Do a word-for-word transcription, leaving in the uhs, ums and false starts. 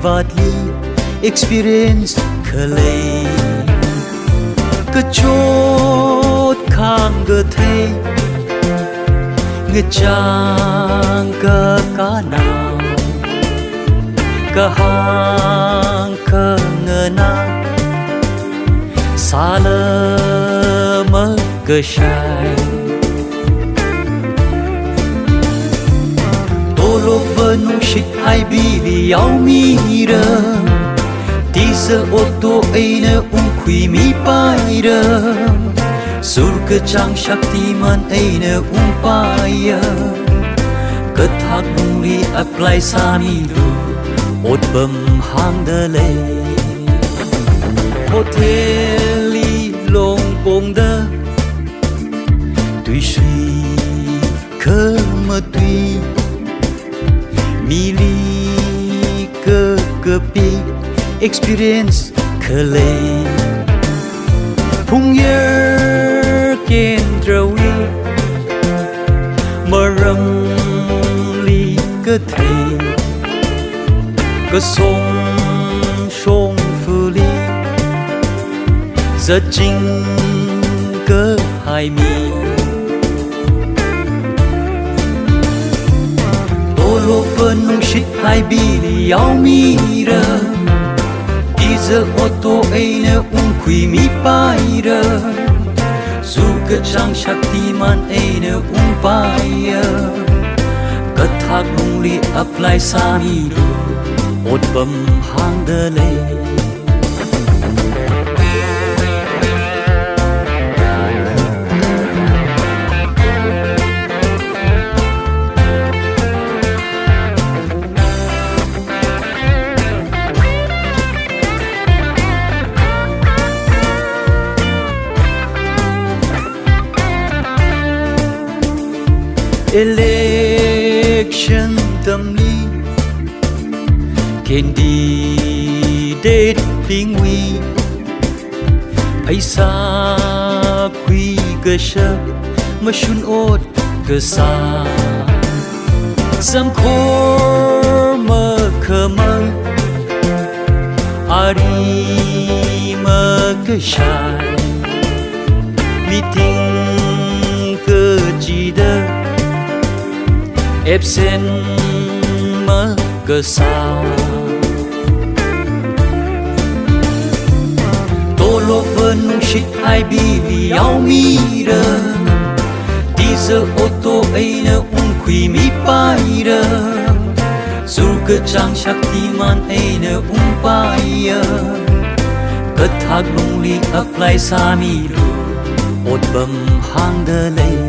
vātli experience khalei, kachot khāngkathei, ngachang kakānao, kahāng khanganā, sāla makashai. Tolopva nungshit haibili yaomira, diesel auto eina ungkhuimipaira, sur kachāng Shaktiman eina ungpaiya. Kathak lungli apply sāmilu, otpam hāngda lei. Hotel li longpongda, tuisui khamatui, mili kakapi experience khalei, phungyar kendrawui maramli kathei, kasong shongfali zatching kahai mi. Tolopva nungshit haibili yaomira, diesel auto eina ungkhuimipaira, sur kachāng Shaktiman eina ungpaiya. Kathak lungli apply sāmilu, otpam hāngda lei. Election tamli candidate bingwui pheisā khuikashap, mashun ot kasā, zamkhor makhamang, ari makashai, meeting kachida absent makasā. Tolopva nungshit haibili yaomira, diesel auto eina ungkhuimipaira, sur kachāng Shaktiman eina ungpaiya. Kathak lungli apply sāmilu, otpam hāngda lei.